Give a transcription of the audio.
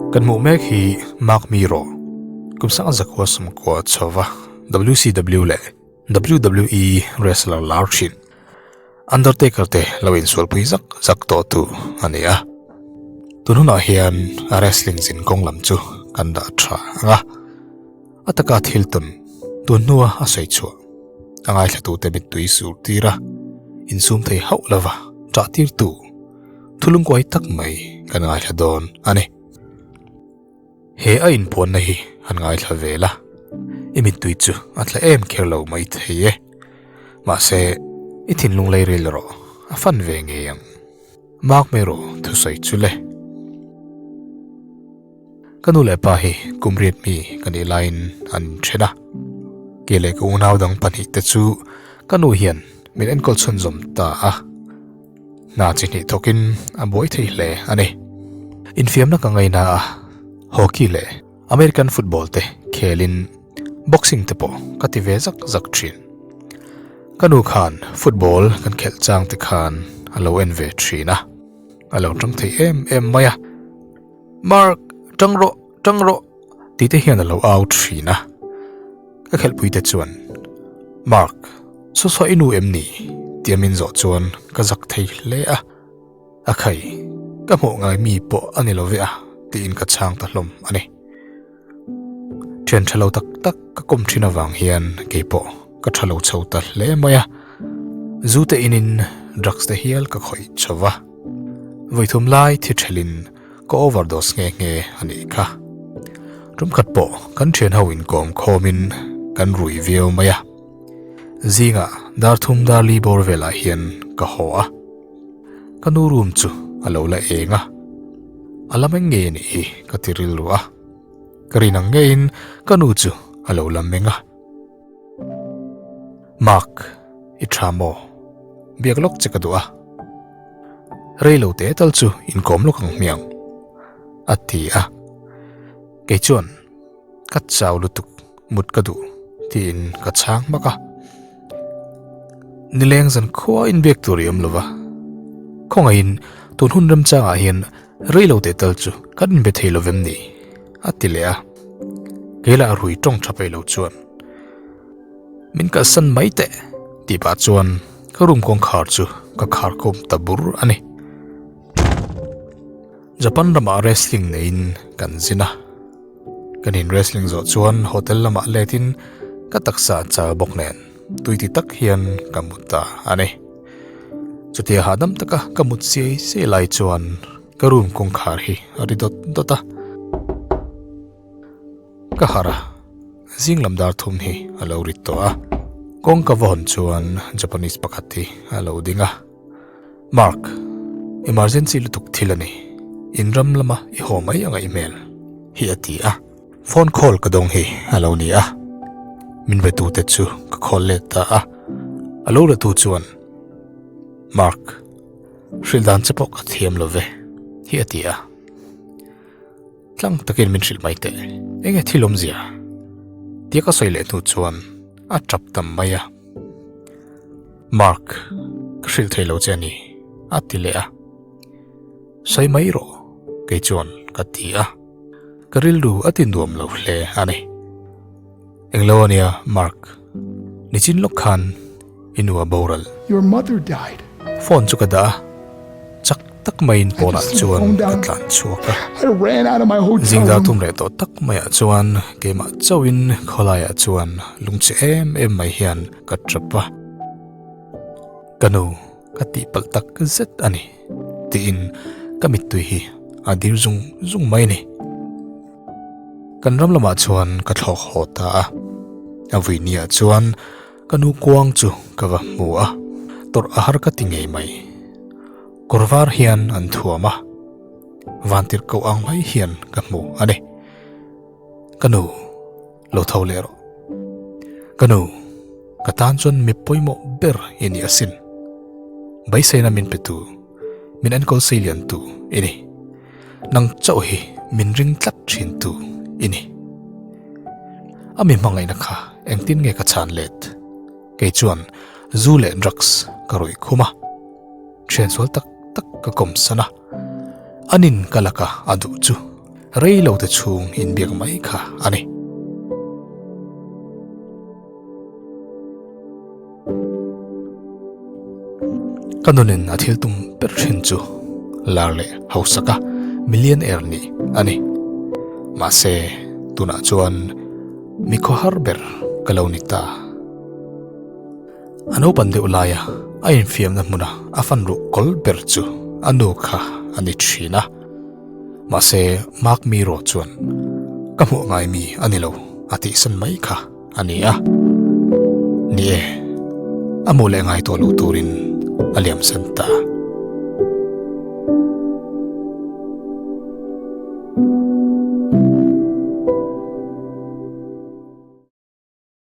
Kan hmuh mek hi Mark Miro, kum sanga zakua sawmkua chhova WCW leh WWE wrestler lar thin Undertaker te lo insualpui zak zak tawh tu a ni a. Tun hunah hian a wrestling zin kawng lam chu kan dah tha ang a, a taka thil tawn tun hnua a sawi chhuah a ngaithlatute mittui sur tir a, insum thei hauh lova ṭah tirtu thulungkuai tak mai kan ngaithla dawn a ni. He a inpuanna hi han ngaithla ve la, i mittui chu a tla em kher lo mai thei e. Mahse, i thinlung lei ril rawh, a fan ve ngei ang. Mark mai rawh thusawi chu le. Ka nu leh pa hi kum riat mi ka nih laiin an inthen a. Ke leh ka unau dang pahnihte chu ka nu hian min enkawl chhunzawm ta a. Hna chi hnih thawkin a buai thei hle a ni. Infiamna ka ngaina a, hockey leh American football te khelin boxing te pawh ka ti ve zak zak thin. Ka nu khan football kan khelh chang te khan a lo en ve thin a, a lo tang thei em em mai a. Mark, tang rawh, tang rawh tih te hian a lo au thin a. Ka khelhpui te chuan, Mark, saw saw i nu em ni? tia min zawh chuan ka zak thei hle a. A khai, ka hmuh ngai mi pawh a ni lo ve a tiin ka chhang ta hlawm a ni. Thian tha lo tak tak ka kawm thin avang hian kei pawh ka tha lo chho ta hle mai a. Zu te inin drugs te hial ka khawih chho va. Vawithum lai thi thelin ka overdose nghe nghe a nih kha. Tumkhat pawh kan thian ho inkawm khawmin kan rui viau mai a. Zingah dar thum dar li bawr velah hian ka haw a. Ka nu room chu a lo la eng a, a la meng ngei a nih hi ka ti rilru a. Ka rin ang ngeiin ka nu chu a lo la meng a. Mark, i tha maw? Biak lawk che ka duh a. Rei lo te tal chu inkawm lawk ang hmiang, a ti a. Kei chuan Ka chau lutuk, mut ka duh, tiin ka chhang hmak a. Nileng zan khua inbiak tur i awm lo va. Khawngaihin tun hun remchangah hian rei lo teh tal chu kan inbe thei lo vem ni? a ti leh a. Kei lah rui tawng tha peih lo chuan, Min kalsan mai teh, tih pah chuan ka room kawngkhar chu ka khar khawm ta bur a ni. Japan ramah wrestling neiin kan zin a. Kan in wrestling zawh chuan hotel lamah letin ka taksa a chau bawk nen tui ti tak hian ka mut ta a ni. Chutia hahdam taka ka mut siai siai lai chuan ka room kawngkhar hi a ri dawt dawt a. Ka harh a, zing lam dar thum hi a lo rit tawh a. Kawngka va hawn chuan Japanese pakhat hi a lo ding a. Mark, emergency lutuk thil a ni. In ram lama i haw mai a ngaih hmel, hi a ti a. Phone call ka dawng hi a lo ni a. Min ve tute chu ka call let ta a. A lo la tu chuan, Mark, hrilh dan che pawh ka thiam lo ve, hi a ti a. Tlang takin min hrilh mai teh, enge thil awmzia? Tia ka sawi leh hnu chuan a tap tam mai a. Mark, ka hrilh thei lo che a ni, a ti leh a. Sawi mai rawh, kei chuan ka ti a. Ka rilru a ti nuam lo hle a ni. Englo a nia, Mark. Nichin lawk khan i nu a boral. Your mother died. Phone chu ka dah a, chak tak maiin pawnah chuan ka tlan chhuak a. Zingdar tum reh tawh tak maiah chuan keimah chauhin khawlaiah chuan lungchhe em em mai hian ka tap a. Ka nu ka tihpalh tak zet a ni tiin ka mittui hi a dir zung zung mai a ni. Kan ram lamah chuan ka thlawk haw ta a, a vuiniah chuan Ka nu kuang chu ka va hmu a, tawrh a har ka ti ngei mai. Kawr var hian an thuam a, vantir koh ang mai hian ka hmu a ni. Ka nu, lo tho leh rawh. Ka nu, ka tan chuan mi pawimawh ber i ni asin. Beiseina min pe tu, min enkawl sei lian tu i ni. Nang chauh hi min ring tlat thin tu i ni. A mi hmangaihna kha engtin nge ka chhan let? Kei chuan zu leh drugs ka rawih khum a, thian sual tak tak ka kawm san a. Anin ka laka a duh chu. Rei lo te chhung inbiak mai kha a ni. Ka nunin a thil tum ber thin chu lar leh hausaka millionaire nih a ni. Mahse, tunah chuan mi khawhar ber ka lo ni ta. A naupan deuh laia a infiamna hmuna a fan ruh kawl ber chu a nu kha a ni thin a. Mahse, Mark Miro chuan, Ka hmuh ngai mi a ni lo, a tihsan mai kha a ni a. Ni e, a hmuh leh ngai tawh loh turin a liamsan ta.